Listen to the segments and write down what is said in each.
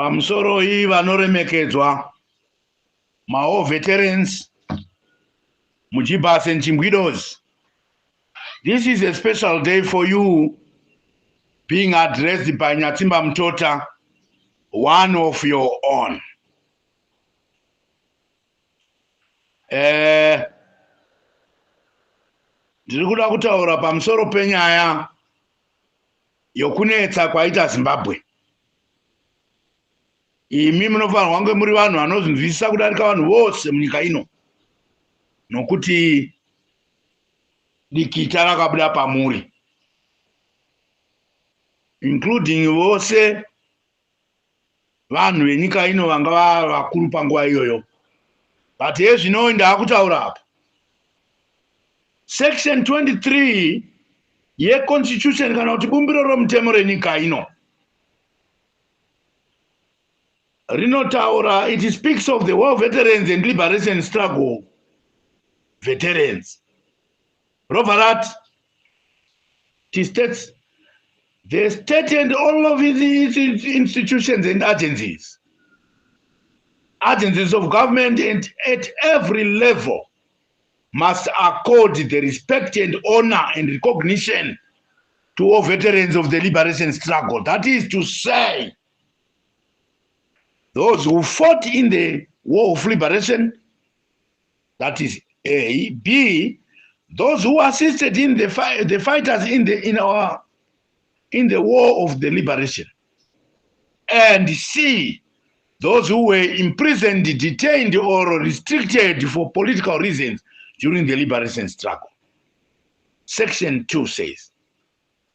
Pamusoroi vanoremekedzwa maWar Veterans, Mujibas and Chimbwidos. This is a special day for you being addressed by Nyatsimba Mutota, one of your own. Eh, ndiri kuda kutaura pamusoro penyaya yokunetsa kwaita Zimbabwe. Imi munofanirwa kunge muri vanhu vanozvinzwisisa kudarika vanhu vose munyika ino, nokuti dikita rakabuda pamuri, including vose vanhu venyika ino vanga vakuru panguva iyoyo. But hezvino ndaakutaura apa section 23 yeconstitution kana kuti bumbiro romutemo renyika ino rinotaura, it speaks of the war veterans and liberation struggle veterans. Robva rati, it states the state and all of its institutions and agencies, agencies of government and at every level must accord the respect and honor and recognition to all veterans of the liberation struggle. That is to say, those who fought in the war of liberation, that is A, B, those who assisted in the fighters in the war of the liberation, and C, those who were imprisoned, detained, or restricted for political reasons during the liberation struggle. Section 2 says,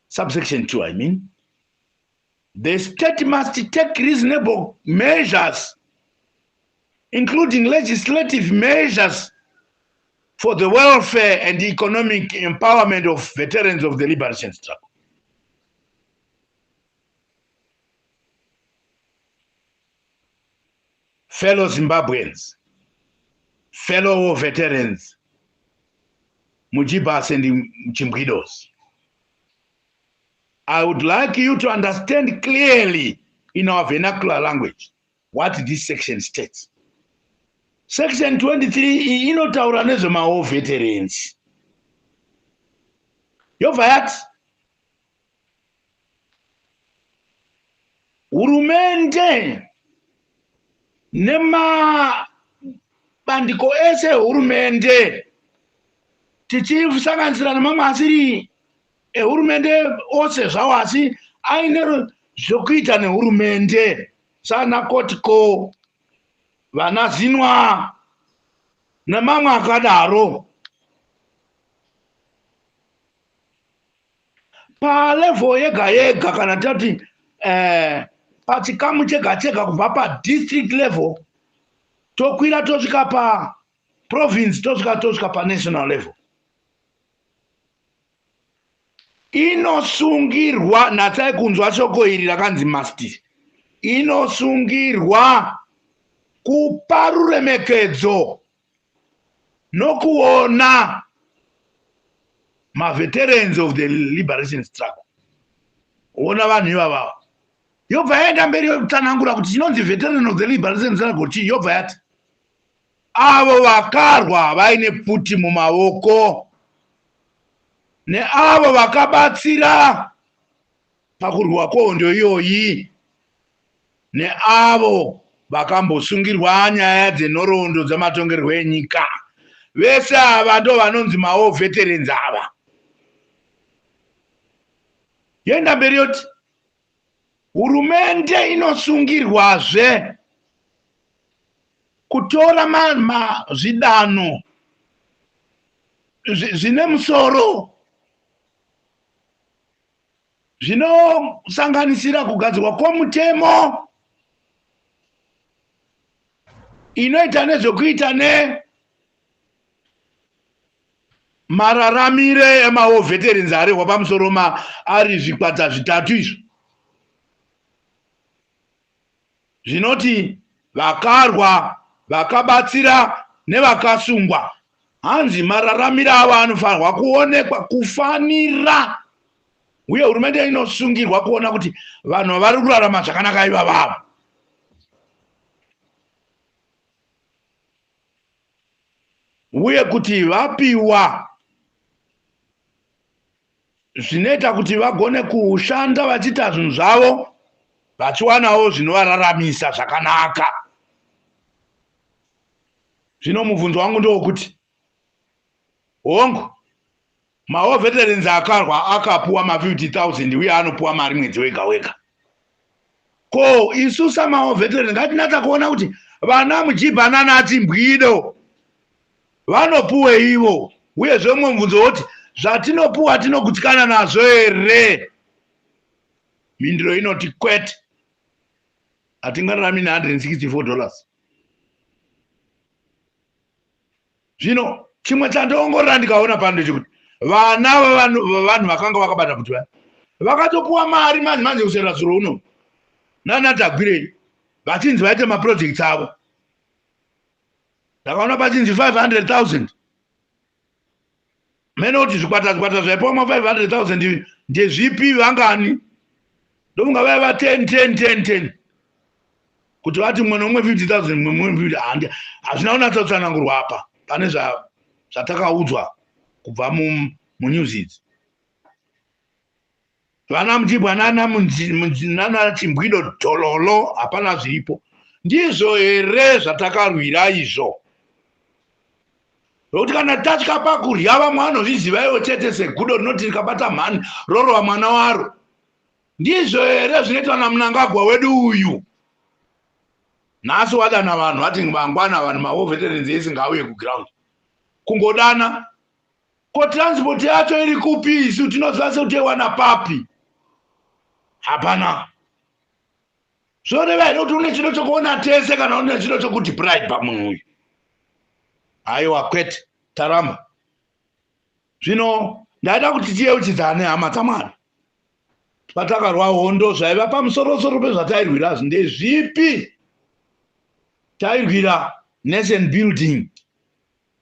subsection 2, I mean, the state must take reasonable measures, including legislative measures, for the welfare and economic empowerment of veterans of the liberation struggle. Fellow Zimbabweans, fellow veterans, Mujibas and Chimbwidos, I would like you to understand clearly in our vernacular language what this section states. Section 23 inotaura nezvemawar veterans. Yobva yati hurumende nemabandiko ese ehurumende, tichisanganisira nemamwe asiri ehurumende ose zvawo asi aine zvokuita nehurumende, sana Cottco, vana Zinwa nemamwe akadaro, palevel yega yega, kana tati pachikamu chega chega, kubva padistrict level tokwira tosvika paprovince, tosvika panational level, inosungirwa, natsai kunzwa shoko iri rakanzi must, inosungirwa kupa ruremekedzo nokuona maveterans of the liberation struggle. Ona vanhu ivavava. Yobva yaenda mberi yotsanangura kuti chinonzi veteran of the liberation struggle chii. Yobva yati avo vakarwa vaine pfuti mumaoko neavo vakabatsira pakurwa kwehondo iyoyi neavo vakambosungirwa nyaya dzenhoroondo dzamatongerwo enyika, vese ava ndo vanonzi mawar veterans ava. Yoenda mberi yoti hurumende inosungirwazve kutora zvidanho zvine musoro zvinosanganisira kugadzirwa kwomutemo inoita nezvekuita nemararamire emawar veterans arehwa pamusoro ma ari zvikwata zvitatu izvo zvinoti vakarwa, vakabatsira nevakasungwa. Hanzi mararamiro avo anofanirwa kuonekwa kufanira, uye hurumende inosungirwa kuona kuti vanhu vari kurarama zvakanaka ivavavo. uye kuti vapiwa zvinoita kuti vagone kushanda vachiita zvinhu zvavo vachiwanawo zvinovararamisa zvakanaka. Zvino mubvunzo wangu ndewokuti, hongu, mawar veterans akarwa akapuwa ma 50,000 uye anopuwa mari mwedzi wega wega. Ko isu samawar veterans ngatinatsa kuona kuti vana Mujibha nana Chimbwido vanopuwe ivo? Uyezve mumwe mubvunzo woti, zvatinopuwa tinogutsikana nazvo here? Mhinduro inoti kwete. Hatingararami ne 164 dollars. Zvino chimwe chandoongorora ndikaona pano ndechekuti vana vevanhu vakanga vakabata kuti vaya vakatopuwa mari manje manje kusera zuro uno nana Tagwirei vachinzi vaite maprojects avo. Ndakaona pachinzi 500,000. Mene kuti zvikwata zvikwata zvaipiwa ma 500,000 ndezvipi, vangani? Ndofunga vaiva 10 10 10 10 kuti vati mumwe nomumwe 50,000, mumwe mumwe 50. Handi hazvina kunatsa kutsanangurwa apa pane zvatakaudzwa kubva munews idzi. Vana Mujibwa nana Chimbwido dhololo, hapana zviripo. Ndizvo here zvatakarwira izvo? Nokuti kana tatya pakurya, vamwe vanozviziva ivo chete, segudo rinoti rikabata mhani rorova mwana waro. Ndizvo here zvinoitwa naMnangagwa wedu uyu? Nhasi wadana vanhu, vati mangwana vanhu mawar veterans ese ngaauye kuground kungodana. Ko transport yacho iri kupi? Isu tinoziva sekuti iwana papi? Hapana. Zvoreva here kuti une chido chokuona tese kana une chido chokuti bribe munhu uyu? Aiwa, kwete, taramba. Zvino ndaida kuti tiyeuchidzane, hama dzaMwari, patakarwa hondo zvaiva pamusorosoro pezvatairwira ndezvipi? Tairwira nation building,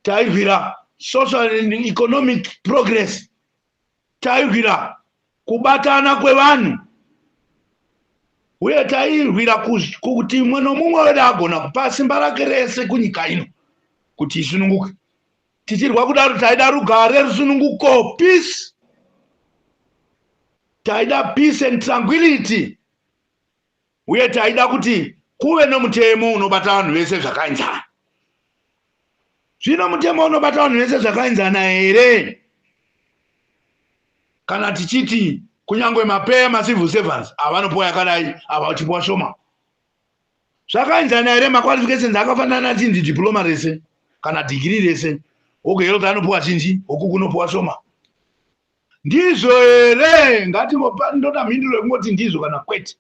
tairwira social and economic progress, tairwira kubatana kwevanhu, uye tairwira kuti mumwe nomumwe wedu agona kupa simba rake rese kunyika ino kuti isununguke. Tichirwa kudaro taida rugare, rusununguko, peace. Taida peace and tranquility, uye taida kuti kuve nomutemo unobata vanhu vese zvakaenzana. Zvino mutemo unobata vanhu vese zvakaenzana here kana tichiti kunyange mapeya macivil servants avanopiwa yakadai, ava vachipiwa shoma? Zvakaenzana here? Maqualifications akafanana, achinzi diploma rese kana dhigiri rese, wokuhealth anopiwa zhinji, uku kunopiwa shoma. Ndizvo here? Ngatingopa, ndoda mhinduro yekungoti ndizvo kana kwete.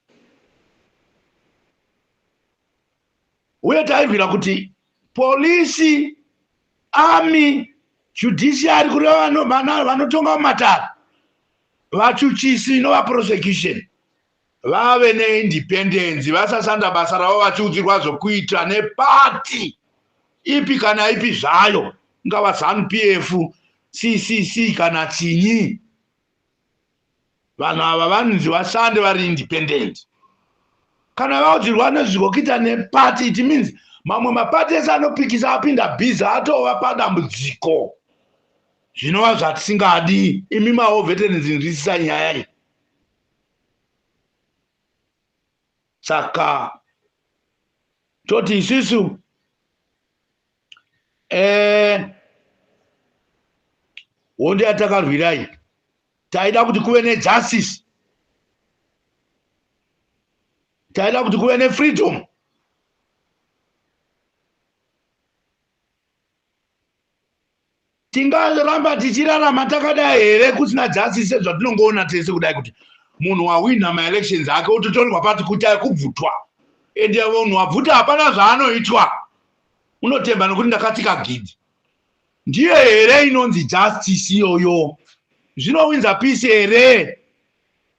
Uye tairwira kuti polisi, army, judiciary, kureva vanotonga mumatare, vachuchisi novaprosecution, vave neindependence, vasashanda basa ravo vachiudzirwa zvokuita nepati ipi kana ipi zvayo, ingava ZANU PF, CCC kana chinyi. Vanhu ava vanonzi vashande vari independent. Kana vaudzirwa nezvikokuita nepati, it means mamwe mapati ese anopikisa apinda bhiza, atova padambudziko, zvinova zvatisingadi. Imi mawar veterans, nzwisisa nyaya iyi. Saka toti isusu hondo yatakarwirai, taida kuti kuve nejustice, taida kuti kuve nefreedom. Tingaramba tichirarama takadai here kusina justice, sezvatinongoona tese kudai kuti munhu wawina maelections ake ototorerwa pati kuti kubvutwa, ende munhu wabvuta hapana zvaanoitwa, unotemba nokuti ndakatsika gidhi? Ndiyo here inonzi justice iyoyo? Zvinowinza peace here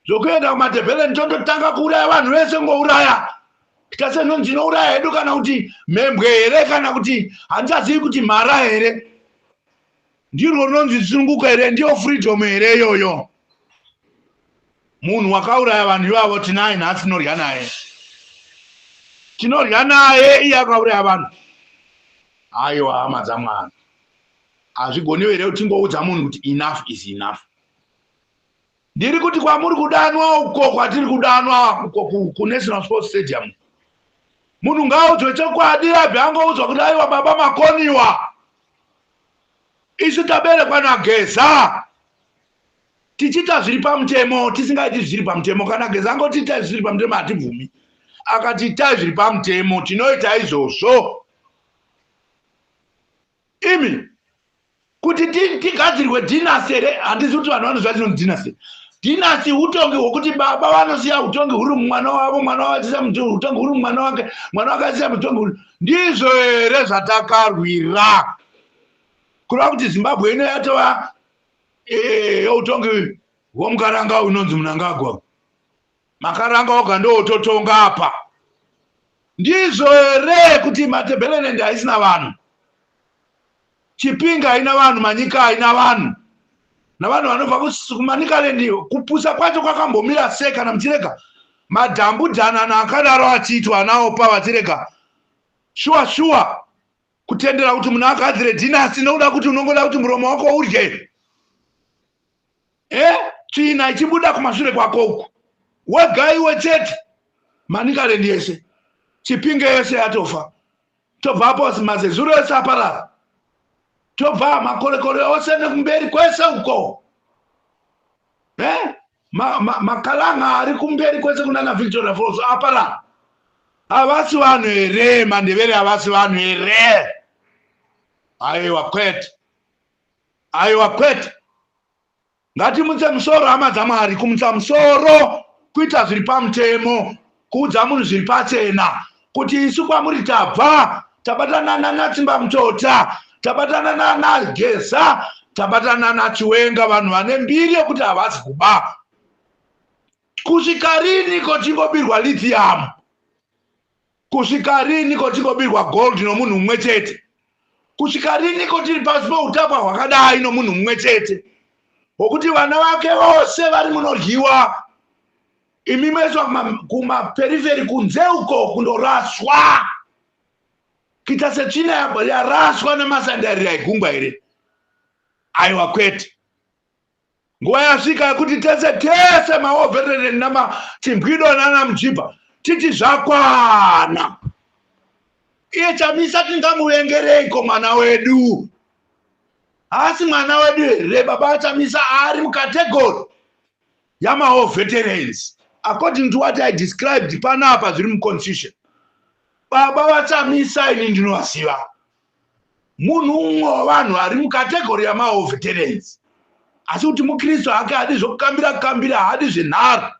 zvokuenda kumatebheleni tondotanga kuuraya vanhu vese, ngouraya kuita senonzi tinouraya hedu kana kuti mhembwe here, kana kuti handichazivi kuti mhara here? Ndirwo runonzi rusununguko here? Ndiyo freedom here iyoyo? Munhu wakauraya vanhu ivavo tinaye nhasi, tinorya naye, tinorya naye iye akauraya vanhu. Aiwa, hama dzamwari. Hazvigoniwo here kuti tingoudza munhu kuti enough is enough? Ndiri kuti kwamuri kudanwa uko, kwatiri kudanwa uko kuNational Sports Stadium, munhu ngaaudzwe chokwadi. Abve angoudzwa kuti aiwa, baba, makoniwa. Isu taberekwa naGeza tichiita zviri pamutemo, tisingaiti zviri pamutemo. Kana Geza angoti itai zviri pamutemo, hatibvumi. Akati itai zviri pamutemo, tinoita izvozvo. Imi kuti tigadzirwe dynasty here? Handisi kuti vanhu vanoziva chinonzi dynasty. Dynasty utongi hwokuti baba vanosiya utongi huri mumwana wavo, mwana wavo achisiya utongi huri mumwana wake, mwana wake achisiya utongi huri. Ndizvo here zvatakarwira? Kureva kuti Zimbabwe ino yatova youtongi hwomukaranga unonzi Munangagwa. Makaranga oga ndoototonga apa. Ndizvo here kuti Matebeleland haisina vanhu, Chipinga haina vanhu, Manyika haina vanhu, navanhu vanobva kuManicaland? Kupusa kwacho kwakambomira sei kana muchirega madhambudhanana akadaro achiitwa nawo pa vachirega shuwa shuwa kutendera kuti munhu agadzire dynasty nokuda kuti unongoda kuti muromo wako udye? Tsvina ichibuda kumashure kwako uku, wega iwe chete. Manicaland yese, Chipinge yese yatofa. Tobvapo, Mazezuro ese aparara. Tobva Makorekore ose nekumberi kwese uko, Makalanga ari kumberi kwese kunana Victoria Falls aparara. Havasi vanhu here? Mandevere havasi vanhu here? Aiwa, kwete. Aiwa, kwete. Ngatimutse musoro, hama dzaMwari. Kumutsa musoro kuita zviri pamutemo, kuudza munhu zviri pachena kuti isu kwamuri tabva, tabatana nanaTsimba Mutota, tabatana nanaGeza, tabatana naChiwenga, vanhu vane mbiri yekuti havasi kuba. Kusvika riniko tingobirwa lithium? Kusvika riniko tingobirwa gold nomunhu mumwe chete? Kusvika riniko tiri pasi peutapwa hwakadai nomunhu mumwe chete, hwokuti vana vake vose vari munodyiwa, imi moiswa kumaperiphery kunze uko kundoraswa kuita setsvina yaraswa nemasandarira egungwa here? Aiwa, kwete. Nguva yasvika yekuti tese tese, mawar veteran namachimbwido nana Mujibha, titi zvakwana. Iye Chamisa tingamuvengereiko? Mwana wedu, haasi mwana wedu here? Baba aChamisa ari mucategory yamawar veterans according to what I described panapa zviri muconstitution. Baba vaChamisa, ini ndinovaziva, munhu umwe wavanhu vari mucategory yamawar veterans, asi kuti mukristu hake, haadi zvokukambira kukambira, haadi zvenharo.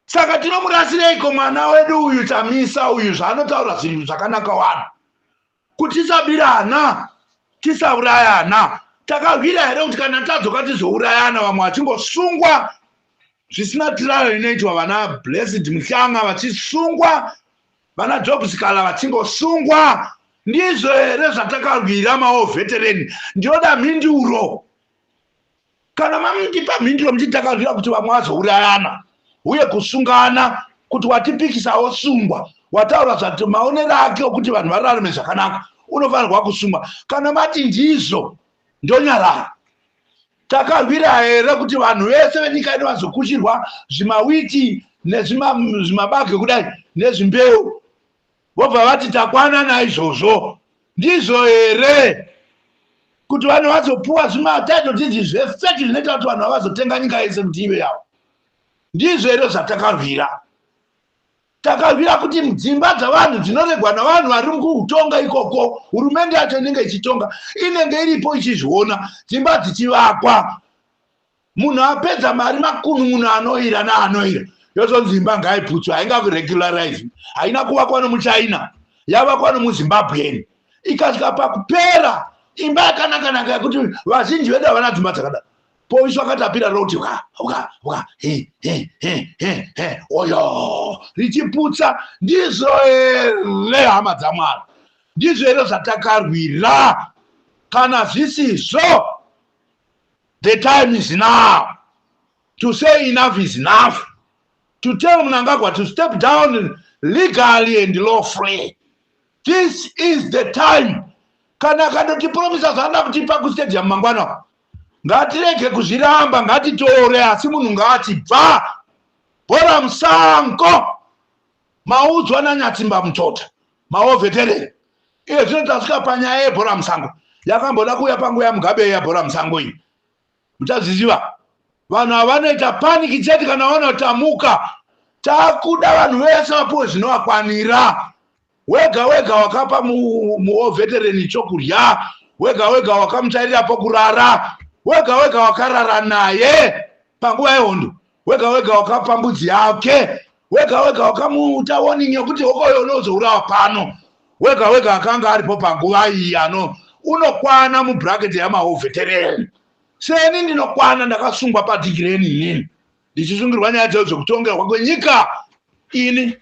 Saka tinomurasireiko mwana wedu uyu Chamisa uyu, zvaanotaura zvinhu zvakanaka wani, kuti tisabirana, tisaurayana? Takarwira here kuti kana tadzoka tizourayana, vamwe vachingosungwa zvisina trial inoitwa, vana Blessed Muhlanga vachisungwa, vana Job Sikhala vachingosungwa? Ndizvo here zvatakarwira, mawar veteran? Ndinoda mhinduro. Kana mamundipa mhinduro muchiti takarwira kuti vamwe vazourayana uye kusungana, kuti watipikisa wosungwa, wataura zvati maonero ake okuti vanhu vararame zvakanaka unofanirwa kusungwa, kana mati ndizvo, ndonyarara. Takarwira here kuti vanhu vese venyika ino vazokushirwa zvimawiti nezvimabage kudai nezvimbeu, vobva vati takwana naizvozvo? Ndizvo here kuti vanhu vazopuwa zvimatitle deeds zvefake zvinoita kuti vanhu vavazotenga nyika yese kuti ive yavo? Ndizvo here zvatakarwira? Takarwira kuti dzimba dzavanhu dzinoregwa navanhu vari kuutonga ikoko, hurumende yacho inenge ichitonga inenge iripo ichizviona dzimba dzichivakwa, munhu apedza mari, makunun'unu anoira naanoira, yozonzi imba ngaiputswe, haingakuregularize, haina kuvakwa nomuChina, yavakwa nomuZimbabwean. Ikasvika pakupera, imba yakanakanaka yekuti vazhinji vedu havana dzimba dzakadaro, poiswa katapira roti wa wa wa, he he he he he, oyo richiputsa. Ndizvo here, hama dzaMwari? Ndizvo here zvatakarwira? Kana zvisizvo, the time is now to say enough is enough, to tell Mnangagwa to step down legally and lawfully. This is the time. Kana akandotipromisa zvaanoda kutipa kustadium mangwana, ngatirege kuzviramba, ngatitore, asi munhu ngaatibva bhora musango. Maudzwa naNyatsimba Mutota, mawar veteran. Iye zvino tasvika panyaya yebhora musango yakamboda kuuya panguva yaMugabe yabhora musango iyi. Muchazviziva, vanhu ava vanoita panic chete kana vaona kuti tamuka. Takuda vanhu vese vapuwe zvinovakwanira. Wega wega wakapa muwar veteran chokudya, wega wega wakamutsvairira pokurara, wega wega wakarara naye panguva yehondo, wega wega wakapa mbudzi yake, wega wega wakamuta warning yokuti hokoyo unozourawa pano, wega wega akanga aripo panguva iyi ano unokwana mubracket yamawar veteran. Seni ndinokwana, ndakasungwa paDick Rain inini ndichisungirwa nyaya dzeyo dzekutongerwa kwenyika, ini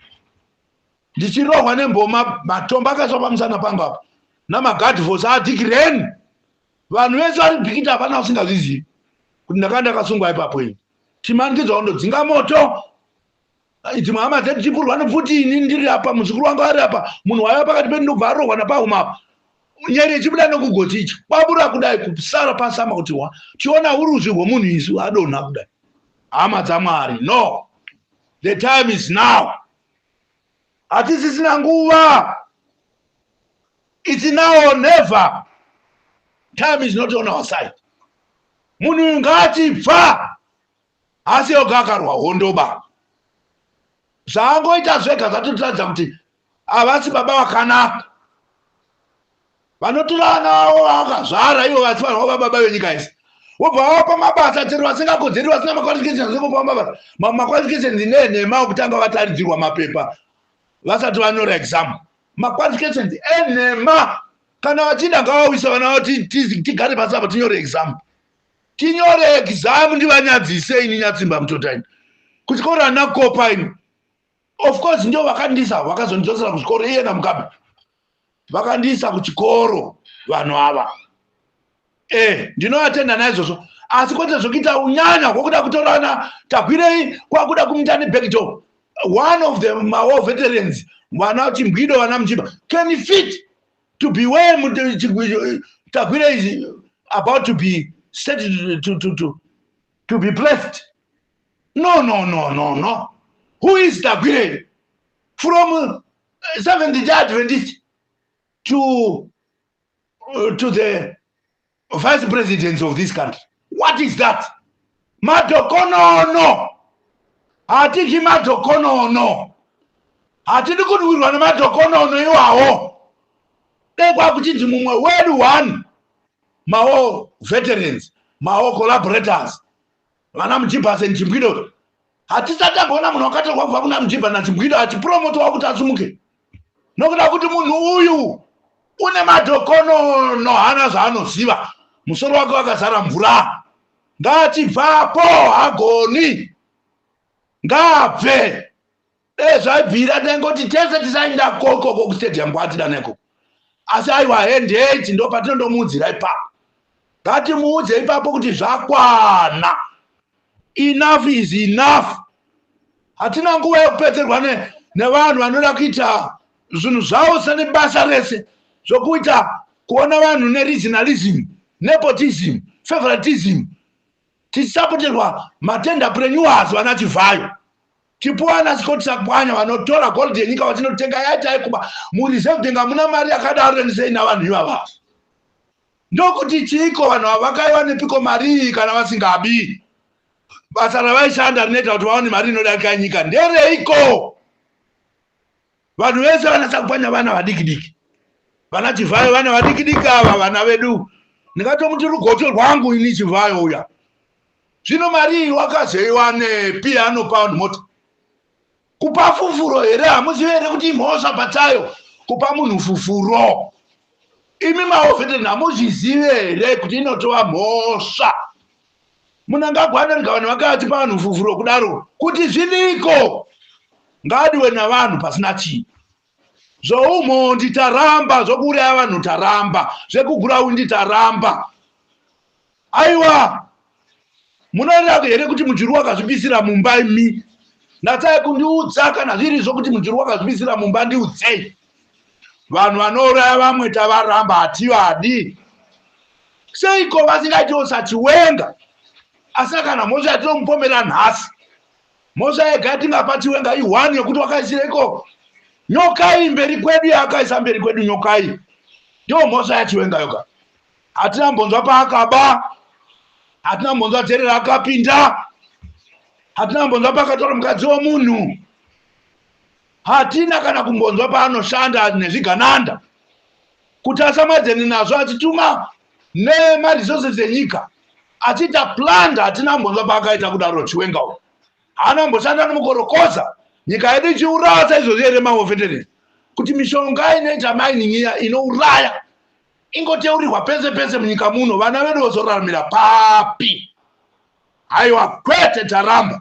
ndichirohwa nemboma, matombo akaiswa pamusana pangu apa namaguard force aDick Rain. Vanhu vese vari Bikita, hapana usingazvizivi kuti ndakanga ndakasungwa ipapo. Ini timanikidzwa kundodzinga moto, dzimwe hama dzedu tipurwa nepfuti, ini ndiri apa, muzukuru wangu ari apa, munhu waiva pakati pedu ndobva arohwa napahuma apa, nyere ichibuda nokugotsi ichi kwabura kudai, kusara pasama kuti wa tiona uruzvi hwemunhu isu adonha kudai. Hama dzaMwari, no, the time is now. Hatisisina nguva. It's now or never. Time is not on our side. Munhu uyu ngaatibva, asi oga akarwa hondo ba. Zvaangoita zvega zvatotiratidza kuti havasi baba vakanaka vanotora vana vavo vavakazvara ivo vachifanirwa kuva baba venyika yese, wobva vavapa mabasa chero vasingakodzeri, vasina maqualifications ekupa mabasa. Maqualifications neenhema okutanga vataridzirwa mapepa vasati vanyora exam, maqualifications enhema. Kana vachida ngavawise vana vavo, tigare pasi apa tinyore exam, tinyore exam, ndivanyadzise. Ini Nyatsimba Mutotaini kuchikoro handina kukopa ini. Of course ndio vakandisa, vakazondidzosera kuchikoro iye naMugabe, vakandiisa kuchikoro vanhu ava. Ndinovatenda naizvozvo, asi kwete zvokuita unyanya hwokuda kutorana Tagwirei kwakuda kumuita nebackdoor. One of the mawar veterans, vana Chimbwido, vana Mujibha, can fit to be where Tagwirei is about to be set to be placed? No, no, no, no, no. Who is Tagwirei? From Seventh Day Adventist to the vice presidents of this country, what is that? Madhokonono, hatidyi madhokonono, hatidi kurwirwa nemadhokonono iwawo. Dai kwakuchinzi mumwe wedu, one mawar veterans, mawar collaborators, vana Mujibha senChimbwido. Hatisati tamboona munhu wakatorwa kubva kuna Mujibha naChimbwido achipromotwa kuti asumuke, nokuda kuti munhu uyu une madhokonono, haana zvaanoziva, musoro wake wakazara mvura. Ngaachibvapo, hagoni, ngaabve. Dai zvaibvira taingoti tese tisaenda kokoko kustadium kwatida nekoko, asi aiwa, hendeti ndo patinondomuudzira ipapo. Ngatimuudze ipapo kuti zvakwana, enough is enough. Hatina nguva yekupedzerwa nevanhu vanoda kuita zvinhu zvavo sene basa rese zvokuita kuona vanhu neregionalism, nepotism, favoritism, tichisapoterwa matenderpreneurs, vana Chivhayo, tipuwa ana Scott Sakupwanya vanotora gold yenyika vachinotenga yaita yekuba muReserve Bank. Hamuna mari yakadaro endisei navanhu ivava. Ndokuti chiiko vanhu ava vakaiva nepiko mari iyi kana vasingabi? Basa ravaishanda rinoita kuti vaone mari inodarika nyika ndereiko? Vanhu vese vana Sakupwanya, vana vadiki diki, vana Chivhayo, vana vadiki diki ava, vana vedu. Ndingatomuti rugoto rwangu ini Chivhayo uya. Zvino mari iyi wakazoiwanepi? Anopa vanhu mota, kupa fufuro here? Hamuzivi here kuti imhosva pachayo kupa munhu fufuro? Imi mawar veteran, hamuzvizivi here kuti inotova mhosva? Munangagwa anorega vanhu vake vachipa vanhu fufuro kudaro kuti zvidiko? Ngaadiwe navanhu pasina chii. Zvoumhondi taramba, zvokuuraya vanhu taramba, zvekuguraundi taramba. Aiwa, munoreva here kuti Mujuru wakazvipisira mumba? Imi natsai kundiudza kana zviri zvokuti Mujuru wakazvipisira mumba, ndiudzei. Vanhu vanouraya vamwe tavaramba, hativadi. Seiko vasingaitiwo saChiwenga, asina kana mhosva yatinomupomera nhasi? Mhosva yega yatingapa Chiwenga i1 yekuti wakaisireko nyoka iyi mberi kwedu, yaakaisa mberi kwedu nyoka iyi, ndiyo mhosva yaChiwenga yoga. Hatina mbonzwa paakaba, hatina mbonzwa jeri raakapinda, hatina mbonzwa paakatora mukadzi womunhu, hatina kana kumbonzwa paanoshanda nezvigananda kuti asamadzeni nazvo achituma nemaresources enyika achiita plunder. Hatina mbonzwa paakaita kudaro. Chiwenga uyu haana mboshanda nemukorokoza nyika yedu ichiuraya saizvozvi here, mawar veterans, kuti mishonga inoita mining iya inouraya ingoteurirwa pese pese munyika muno? Vana vedu vozoraramira papi? Haiwa, kwete, taramba,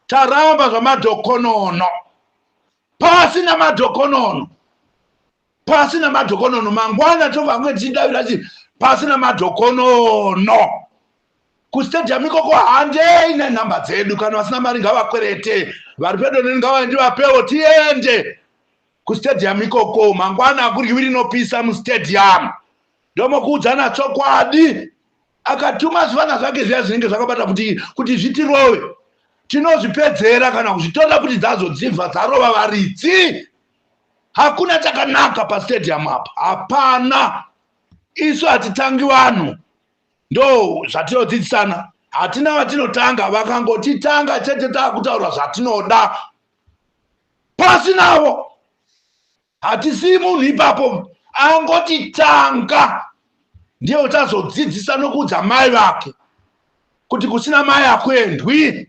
taramba zvamadhokonono. Pasi namadhokonono, pasi namadhokonono. Mangwana tovange tichidavira chi pasi namadhokonono kustadium ikoko. Handei nenhamba dzedu. Kana vasina mari ngavakwerete, vari pedo neni ngavaendi vapewo, tiende kustadium ikoko mangwana. Akuryiwi rinopisa mustadium, ndomokuudzana chokwadi. Akatuma zvivana zvake zviya zvinenge zvakabata kuti zvitirove, tinozvipedzera kana kuzvitora kuti dzazo dzibva dzarova varidzi. Hakuna chakanaka pastadium apa, hapana. Isu hatitangi vanhu, ndo zvatinodzidzisana. Hatina vatinotanga, vakangotitanga chete taakutaura zvatinoda, pasi navo. Hatisii munhu ipapo, angotitanga ndiye uchazodzidzisa nokuudza mai vake kuti kusina mai hakuendwi.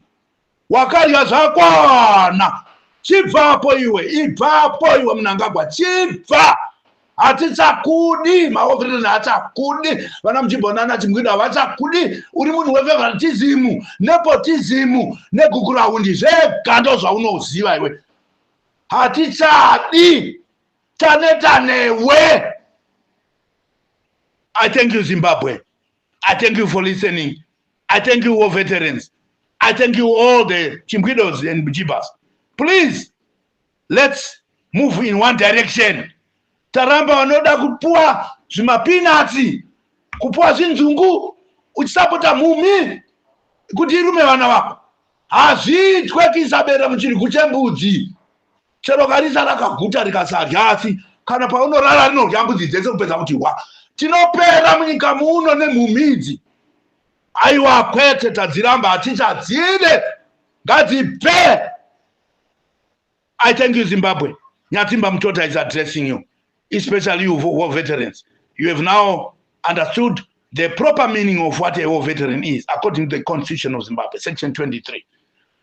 Wakarya zvakwana, chibvapo iwe, ibvapo iwe Mnangagwa, chibva, hatichakudi. Mawar veteran haachakudi, vana muchimbonana Chimbwido havachakudi. Uri munhu wefavoritism, nepotism neGukurahundi zvega, ndo zvaunoziva iwe. Hatichadi, taneta newe. I thank you, Zimbabwe. I thank you for listening. I thank you, war veterans. I thank you, all the Chimbwidos and Mujibas. Please, let's move in one direction. Taramba vanoda kupuwa zvimapeanuts, kupuwa zvinzungu, uchisapota mhumhi kuti irume vana vako. Hazviitwe kuisa bere muchirgu chembudzi. Chero karisa rakaguta rikasadya, asi kana paunorara rinorya mbudzi dzese kupedza kuti hwa. Tinopera munyika muno nemhumhi idzi. Aiwa, kwete, tadziramba, hatichadzide, ngadzibve. I thank you, Zimbabwe. Nyatsimba Mutota is addressing you, especially you war veterans. You have now understood the proper meaning of what a war veteran is according to the Constitution of Zimbabwe, section 23.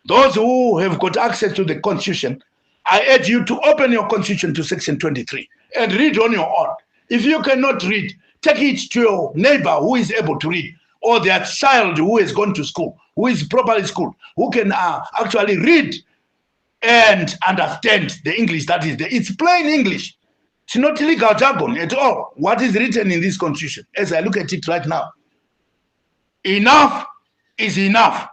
Those who have got access to the Constitution, I urge you to open your Constitution to section 23 and read on your own. If you cannot read, take it to your neighbor who is able to read, or their child who has gone to school, who is properly schooled, who can actually read and understand the English that is there. It's plain English. It's not legal jargon at all, what is written in this Constitution, as I look at it right now. Enough is enough.